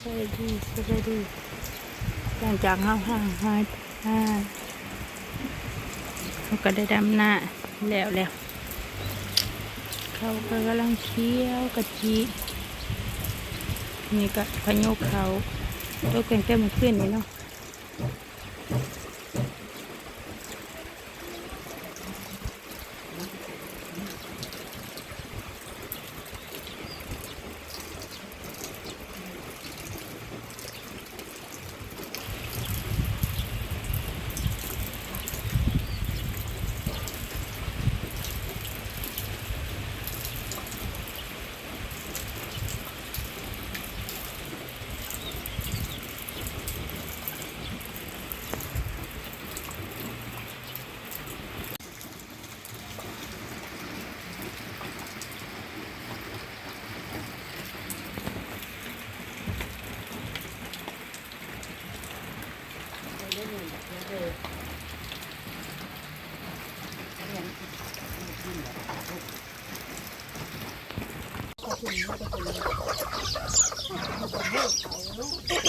ສະບາຍດີ ສະບາຍດີ ຫຼັງຈາກເຮົາຫ່າງຫາຍ ອ່າ ເຮົາກໍໄດ້ດຳນາແລ້ວແລ້ວ ເຂົ້າກໍກຳລັງຂຽວກະຈິ ນີ້ກໍພະຍຸເຂົ້າ ຕົກຕັ້ງແຕ່ມື້ຄືນນີ້ເນາະ.